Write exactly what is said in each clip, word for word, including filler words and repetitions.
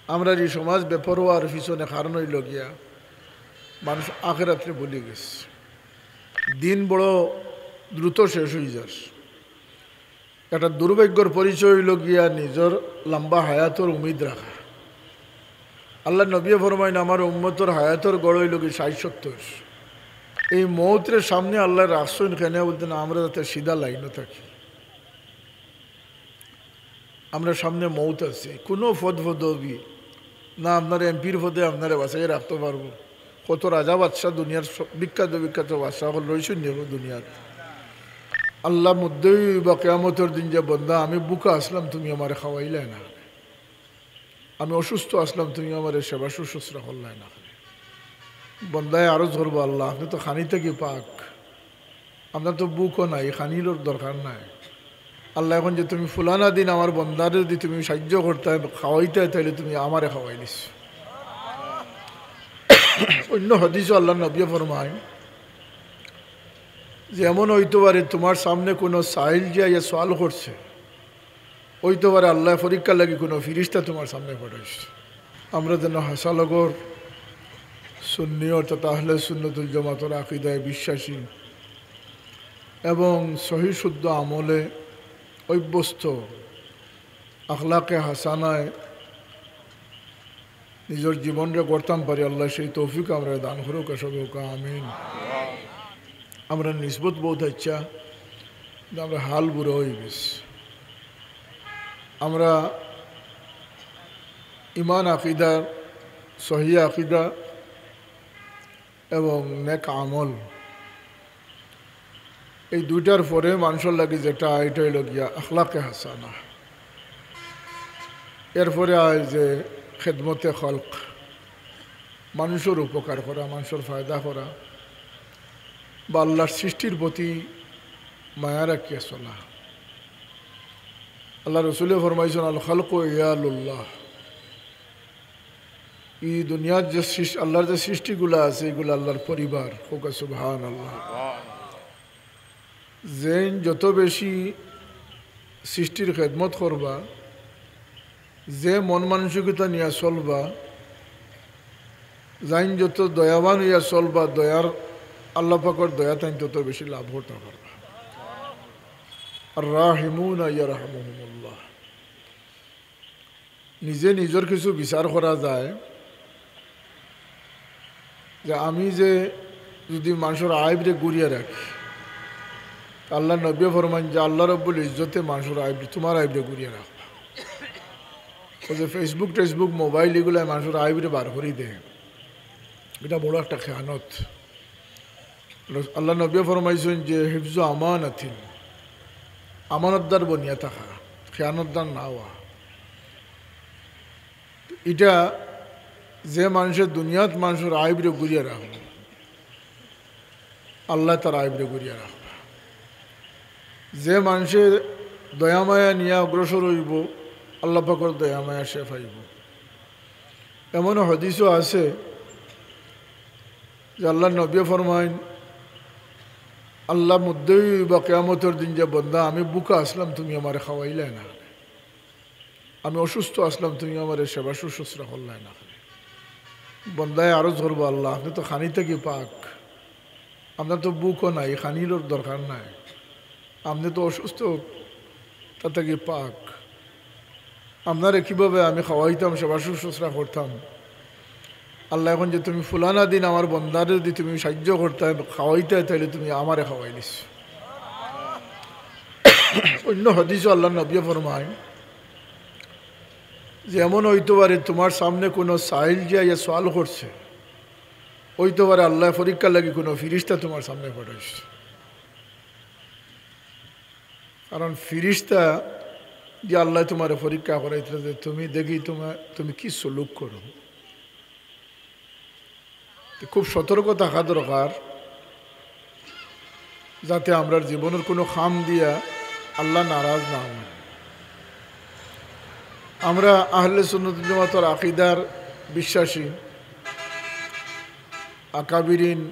আমরার ই সমাজ বেপরোয়ার পিছনে কারণ অইলো গিয়া মানুষ আখেরাতরে ভুলি গেছে। দিন বড় দ্রুত শেষ অই যার। একটা দুর্ভাগ্যর পরিচয় অইলো গিয়া নিজর লম্বা হায়াতর উমিদ রাখা। আল্লার নবীয়ে ফরমাইন, "আমার উম্মতর হায়াতর গড় অইলো গি ষাইট সত্তইর।" এই মউতরে সামনে আল্লায় রাখছইন কেনে বলতে না, আমরা যাতে সিধা লাইনো থাকি। আমরার সামনে মউত আছে, কুনু পদ পদবি না আপনার এমপির পদে আপনারে বাঁচাইয়া রাখতো পারবো। কত রাজা বাদশা, দুনিয়ার সব বিখ্যাত বিখ্যাত বাদশা অকল রইছইন নি দুনিয়াত। আল্লা মধ্যেই বা কিয়ামতর দিন যে, "বন্দা, আমি ভুকা আছলাম, তুমি আমারে খাওয়াইলায় না, আমি অসুস্থ আছলাম, তুমি আমারে সেবা শুশ্রূষা করলায় না।" বন্দায় আরজ করবো, "আল্লা, আপনে তো খানি থাকি পাক, আপনার তো ভুকও নাই, খানিরও দরকার নাই। আল্লা, এখন যে তুমি ফুলানা দিন আমার বন্দারে যদি তুমি সাহায্য করতায়, খাওয়াইতায়, তাইলে তুমি আমারে খাওয়াইলিছো।" অইন্য হাদিসো আল্লার নবীয়ে ফরমাইন যে, এমন অইতো পারে তুমার সামনে কুনু সাইল যে আইয়া সওয়াল করছে, অইতো পারে আল্লায় পরীক্ষার লাগি কুনু ফিরিস্তা তুমার সামনে পাঠাইছে। আমরা যেন হাছা লগর সুন্নি অর্থাৎ আহলে সুন্নতুল জামাতর আকিদায় বিশ্বাসী এবং সহি শুদ্ধ আমলে অভ্যস্ত, আখলাকে হাসানায় নিজর জীবনরে গড়তাম পারি, আল্লায় সেই তৌফিক আমরারে দান করুক, সবে কউক্কা আমিন। আমরার নিসবত বউত আইচ্ছা, কিন্তু আমরার হাল বুরা অই গেছে। আমরা ইমান আকিদার, সহি আকিদা এবং নেক আমল, এই দুইটার পরে মানষর লাগি যেটা, ইটা অইলো গিয়া আখলাকে হাসানা। এরপরে আয় যে খেদমতে খলক, মানষর উপকার করা, মানষর ফায়দা করা, বা আল্লার সৃষ্টির প্রতি মায়া রাখিয়া চলা। আল্লার রসুলে ফরমাইছইন, "আল খালকু ইয়ালুল্লাহ।" ই দুনিয়ার যে সৃষ্টি, আল্লার যে সৃষ্টিগুলা আছে, ইগুলা আল্লার পরিবার। কউক্কা সুবহানাল্লাহ। যেইন যত বেশি সৃষ্টির খেদমত করবা, যে মন মানসিকতা নিয়া চলবা, যেইন যত দয়াবান অইয়া চলবা, দয়ার, আল্লা পাকর দয়া তাইন তত বেশি লাভ করতা পারবা। আর রাহিমুনা ইয়ারহামুহুমুল্লাহ। নিজে নিজর কিছু বিচার করা যায় যে আমি যে যদি মানষর আইবরে গুরিয়া রাখি, আল্লার নবীয়ে ফরমাইন যে আল্লা রব্বুল ইজ্জতে মানষর আইবরে, তুমার আইবরে গুরিয়া রাখবা। অউ যে Facebook টেসবুক, মোবাইল ইগুলায় মানষর আইবরে বার করি দেয়, ইটা বড় একটা খেয়ানত। আল্লার নবীয়ে ফরমাইছইন যে হিফজু আমানাতিন, আমানতদার বনিয়া থাকা, খেয়ানতদার না অওয়া। ইটা যে মানষে দুনিয়াত মানষর আইবরে গুরিয়া রাখবো, আল্লায় তার আইবরে গুরিয়া রাখবা। যে মানষে দয়ামায়া নিয়া অগ্রসর অইবো, আল্লা পাকর দয়ামায়া সে পাইবো। এমন হাদিসও আছে যে আল্লার নবীয়ে ফরমাইন, আল্লা মধ্যেই বা কিয়ামতর দিন যে, "বন্দা, আমি ভুকা আছলাম, তুমি আমারে খাওয়াইলায় না, আমি অসুস্থ আছলাম, তুমি আমারে সেবা শুশ্রূষা করলায় না।" বন্দায় আরজ করবো, "আল্লা, আপনে তো খানি থাকি পাক, আপনার তো ভুকও নাই, খানিরও দরকার নাই, আপনে তো অসুস্থ, তা থাকি পাক, আপনারে কিভাবে আমি খাওয়াইতাম, সেবা শুশ্রূষা করতাম? আল্লা, এখন যে তুমি ফুলানা দিন আমার বন্দারে যদি তুমি সাহায্য করতায়, খাওয়াইতায়, তাইলে তুমি আমারে খাওয়াইলিছো।" অইন্য হাদিসো আল্লার নবীয়ে ফরমাইন যে এমন অইতো পারে তুমার সামনে কুনু সাইল যে আইয়া সওয়াল করছে, অইতো পারে আল্লায় পরীক্ষার লাগি কুনু ফিরিস্তা তুমার সামনে পাঠাইছে। কারণ ফিরিস্তা দিয়া আল্লায় তুমারে পরীক্ষা করাইতরা যে তুমি দেখি তুমার, তুমি কি সুলুক করো। তো খুব সতর্ক থাকা দরকার, যাতে আমরার জীবনর কুনু কাম দিয়া আল্লা নারাজ না অইন। আমরা আহলে সুন্নত জামাতর আকিদার বিশ্বাসী, আকাবিরিন,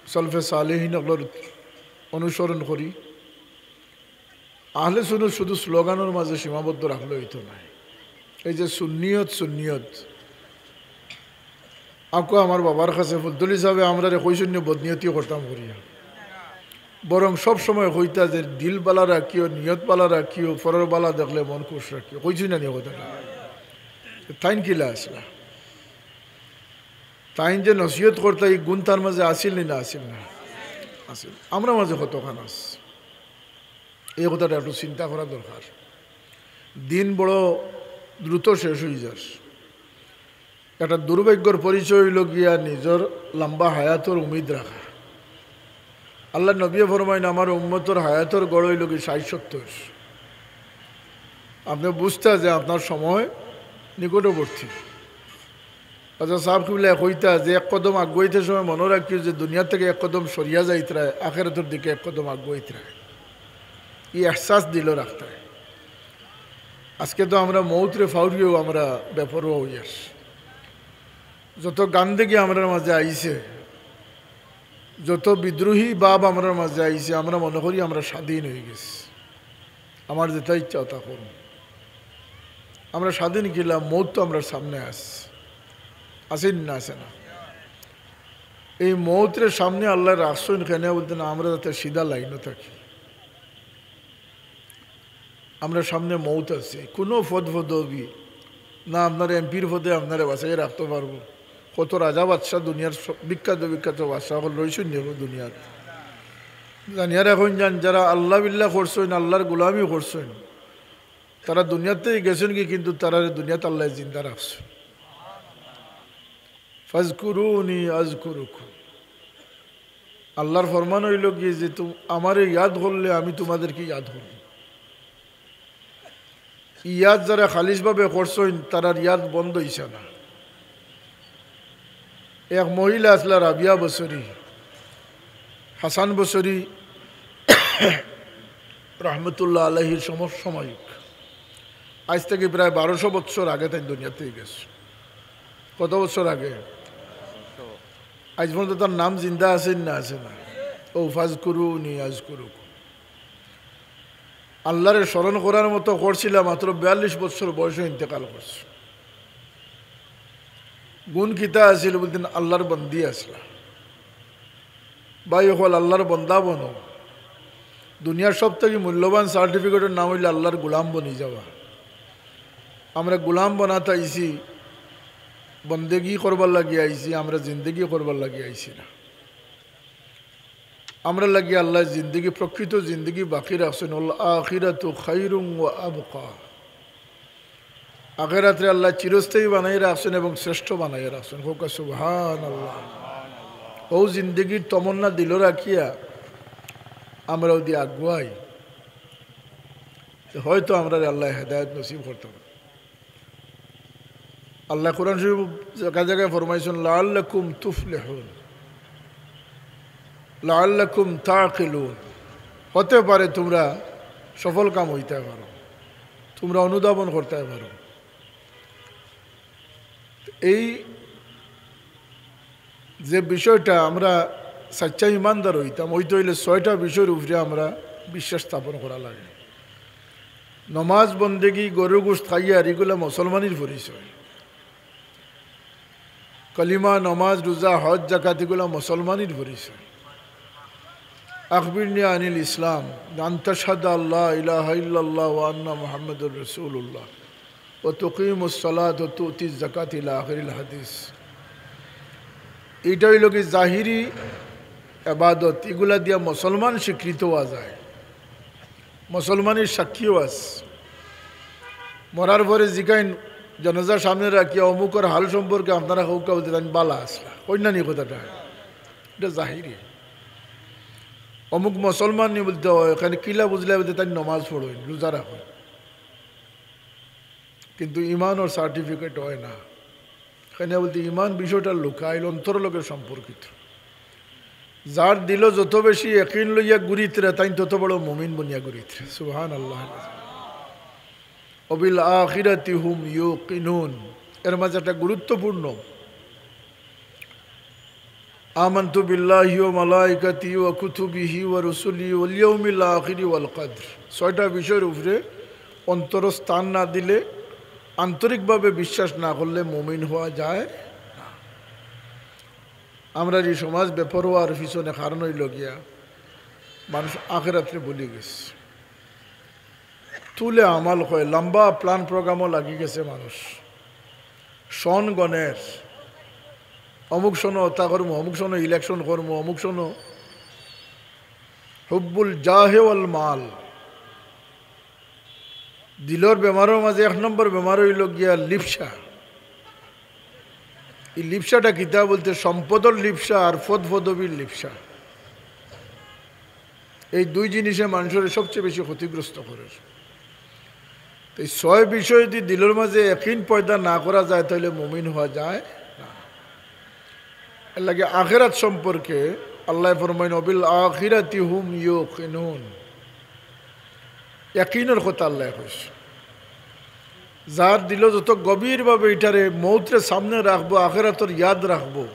সলফে সালেহিন অকলর অনুসরণ করি। আহলে সুন্নত শুধু স্লোগানর মাঝে সীমাবদ্ধ রাখলে অইতো নায়। এই যে সুন্নিয়ত, সুন্নিয়ত, আকু আমার বাবার কাছে ফুলতলি সাহেবে আমরারে কইছইন নি বদনিয়তি করতাম করিয়া, বরং সব সময় কইতা যে দিল বালা রাখিও, নিয়ত বালা রাখিও, পরর বালা দেখলে মন খুশ রাখিও। কইছইন না নি কথাটা? তাইন কিলা আছলা? তাইন যে নসিহত করতা, ই গুণ তার মাঝে আছিল নি না আছিল না? আছিল। আমরার মাঝে কতখান আছে? এই কথাটা একটু চিন্তা করা দরকার। দিন বড় দ্রুত শেষ অই যার। একটা দুর্ভাগ্যর পরিচয় অইলো গিয়া নিজর লম্বা হায়াতর উমিদ রাখা। আল্লার নবীয়ে ফরমাইন, "আমার উম্মতর হায়াতর গড় অইলো গি ষাইট সত্তইর।" আপনে বুঝতা যে আপনার সময় নিকটবর্তী। আচ্ছা, সাব কিবলায় কইতা যে এক কদম আগুয়াইতে সময় মনো রাখিও যে দুনিয়া থাকি এক কদম সরিয়া যাইতরায়, আখেরাতর দিকে এক কদম আগুয়াইতরায়। ই এহসাস দিলো রাখতায়। আজকে তো আমরা মৌতরে ফাউরিয়াও আমরা বেপরোয়া অইয়ার। যত গান্দেগি আমরার মাঝে আইছে, যত বিদ্রোহী ভাব আমরার মাঝে আইছে, আমরা মনো করি আমরা স্বাধীন অই গেছি, আমার যেটা ইচ্ছা ওটা করমু। আমরা স্বাধীন কিলা? মৌত তো আমরার সামনে আছে, আছে নি না আছে না? এই মৌতরে সামনে আল্লায় রাখছইন কেনে বলতে না, আমরা যাতে সিধা লাইনো থাকি। আমরার সামনে মৌত আছে, কুনু পদ পদবি না আপনার এমপির পদে আপনারে বাঁচাই রাখতো পারবো। কত রাজা বাদশা, দুনিয়ার সব বিখ্যাত বিখ্যাত বাদশা অকল রইছইন নি দুনিয়াত। জানিয়া রাখইন যান, যারা আল্লাহ বিল্লাহ করছইন, আল্লার গোলামি করছইন, তারা দুনিয়াতেই গেছইন গি, কিন্তু তারারে দুনিয়াত আল্লায় জিন্দা রাখছইন। ফাজকুরুনি আজকুরুকুম। আল্লার ফরমান অইলো গি যে, "তুম-, আমারে ইয়াদ করলে আমি তুমাদেরকে ইয়াদ করমু।" ইয়াদ যারা খালিসভাবে করছইন, তারার ইয়াদ বন্ধ অইছে না। এক মহিলা আছলা রাবিয়া বসরি, হাসান বসরি রহমতুল্লাহ আলাইহির সমসাময়িক। আইজ থাকি প্রায় বারোশো বৎসর আগে তাইন দুনিয়াত গেছইন। কত বৎসর আগে? আইজ পর্যন্ত তার নাম জিন্দা আছে না আছে না? ও ফাজকুরুনি আজকুরুকুম। আল্লারে স্মরণ করার মতো করছিলা, মাত্র বিয়াল্লিশ বৎসর বয়সে ইন্তেকাল করছে। গুণ কিতা আছিল বলতেন? আল্লার বন্দি আছলা। ভাই অকল, আল্লার বন্দা বনো। দুনিয়ার সব থাকি মূল্যবান সার্টিফিকেটর নাম অইলো আল্লার গোলাম বনি যাওয়া। আমরা গোলাম বনাত আইছি, বন্দেগি করবার লাগি আইছি, আমরা জিন্দেগি করবার লাগি আইছি না। আমরার লাগি আল্লায় জিন্দেগি, প্রকৃত জিন্দেগি বাকি রাখছইন। "ওয়াল আখিরাতু খাইরুম ওয়া আবকা।" আখেরাতরে আল্লায় চিরস্থায়ী বানাই রাখছইন এবং শ্রেষ্ঠ বানাই রাখছইন। কউক্কা সুবহানাল্লাহ। অউ জিন্দেগির তমন্না দিলো রাখিয়া আমরা যুদি আগুয়াই, তে হয়তো আমরারে আল্লায় হেদায়েত নসিব করতা। আল্লায় কোরআন শরীফ জাগায় জাগায় ফরমাইছইন, "লাআল্লাকুম তুফলিহুন, লাআল্লাকুম তাকিলুন।" হতে পারে তুমরা সফল কাম অইতায় পারো, তুমরা অনুধাবন করতায় পারো। এই যে বিষয়টা আমরা সাচ্চা ইমানদার অইতাম, অইতে অইলে ছয়টা বিষয়র উপরে আমরা বিশ্বাস স্থাপন করা লাগে। নমাজ, বন্দেগি, গরুর গোশত খাইয়ার, ইগুলা মুসলমানির পরিচয়। কলিমা, নমাজ, রোজা, হজ, যাকাত, ইগুলা মুসলমানির পরিচয়। আখবিরনি আনিল ইসলাম, আন তাশহাদা আল্লা ইলাহা ইল্লাল্লাহ ওয়া আন্না মুহাম্মাদুর রাসূলুল্লাহ। ওয়া তুকিমুস সালাত ওয়া তুতিজ যাকাত ইলা আখিরিল হাদিস। ইটা অইলো গি জাহিরি ইবাদত, ইগুলা দিয়া মুসলমান স্বীকৃত অওয়া যায়, মুসলমানির সাক্ষীও আছে। মরার পরে জিকাইন, জানাজা সামনে রাখিয়া, "অমুকর হাল সম্পর্কে আপনারা কউক্কা?" বলতে তাইন বালা আছলা। কইন না নি কথাটা? ইটা জাহিরি। অমুক মুসলমান নি বলতে অয়, এখানে কিলা বুঝলে বলতে তাইন নমাজ পড়ইন, রোজা রাখইন। কিন্তু ইমানর সার্টিফিকেট অয় না। এখানে বলতে ইমান বিষয়টা লুকাইল, অন্তরর লগে সম্পর্কিত। যার দিলো যত বেশি একিন লইয়া ঘুরিতরা, তাইন তত বড় মুমিন বনিয়া ঘুরিতরা। সুবহানাল্লাহ। ওয়াবিল আখিরাতি হুম ইউকিনুন। এর মাঝে একটা গুরুত্বপূর্ণ আমানতু বিল্লাহি ওয়া মালাইকাতিহি ওয়া কুতুবিহি ওয়া রুসুলিহি ওয়াল ইয়াউমিল আখিরি ওয়াল কদর। ছয়টা বিষয়র উপরে অন্তর স্থান না দিলে আন্তরিকভাবে বিশ্বাস না করলে মুমিন হওয়া যায় না। আমরার ই সমাজ বেপরোয়ার পিছনে কারণ অইলো গিয়া মানুষ আখেরাতরে ভুলি গেছে। তুলে আমাল কয়, লম্বা plan programও লাগি গেছে মানুষ। সন গণের, অমুক সনো অতা করমু, অমুক সনো election করমু, অমুক সনো হুব্বুল জাহে ওয়াল মাল। দিলর বেমারর মাঝে এক নম্বর বেমার অইলো গিয়া লিপ্সা। ই লিপ্সাটা কিতা বলতে, সম্পদর লিপ্সা আর পদ পদবীর লিপ্সা। এই দুই জিনিসে মানুষরে সবচেয়ে বেশি ক্ষতিগ্রস্ত করের। তো এই ছয় বিষয় যদি দিলর মাঝে একিন পয়দা না করা যায়, তাহলে মুমিন হওয়া যায় না। এর লাগি আখেরাত সম্পর্কে আল্লায় ফরমাইন, "ওয়াবিল আখিরাতি হুম ইউকিনুন।" একিনর কথা আল্লায় কইছে। যার দিলো যত গভীরভাবে ইটারে মৌতরে সামনে রাখবো, আখেরাতর ইয়াদ রাখবো,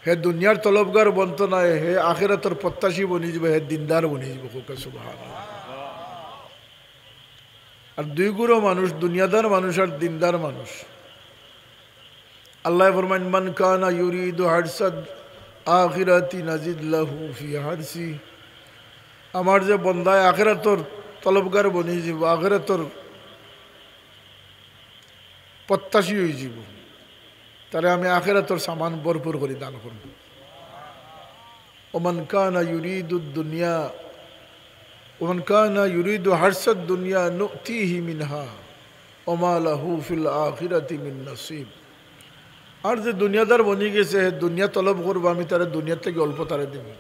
হে দুনিয়ার তলবগার বনতো নায়, হে আখেরাতর প্রত্যাশী বনি যিবো, হে দিনদার বনি যিবো। কউক্কা সুবহানাল্লাহ। আর দুই গুরু মানুষ, দুনিয়াদার মানুষ আর দিনদার মানুষ। আল্লায় ফরমাইন, "মান কানা ইউরিদু হারসাল আখিরাতি নাজিদ লাহু ফি হারসি।" আমার যে বন্দায় আখেরাতর তলবগার বনি যিবো, আখেরাতর প্রত্যাশী অই যিবো, তারে আমি আখেরাতর সামান ভরপুর করি দান করমু। ওমান কানা ইউরিদুদ দুনিয়া, ওমান কানা ইউরিদু হারসাদ দুনিয়া নুতিহি মিনহা ওমা লাহু ফিল আখিরাতি মিন নসিব। আর যে দুনিয়াদার বনি গেছে, হে দুনিয়া তলব করবো, আমি তারে দুনিয়ার থাকি অল্প তারে দিমু।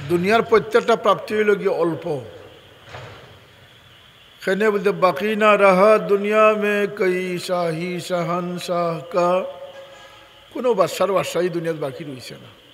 দুনিয়ার প্রত্যেকটা প্রাপ্তি অইলো গিয়া অল্প। কেনে বলতে, "বাকি না রাহা দুনিয়া মে কই শাহি শাহানশাহ কা।" কোনো বাদশার বাদশাহী দুনিয়াত বাকি রইছে না।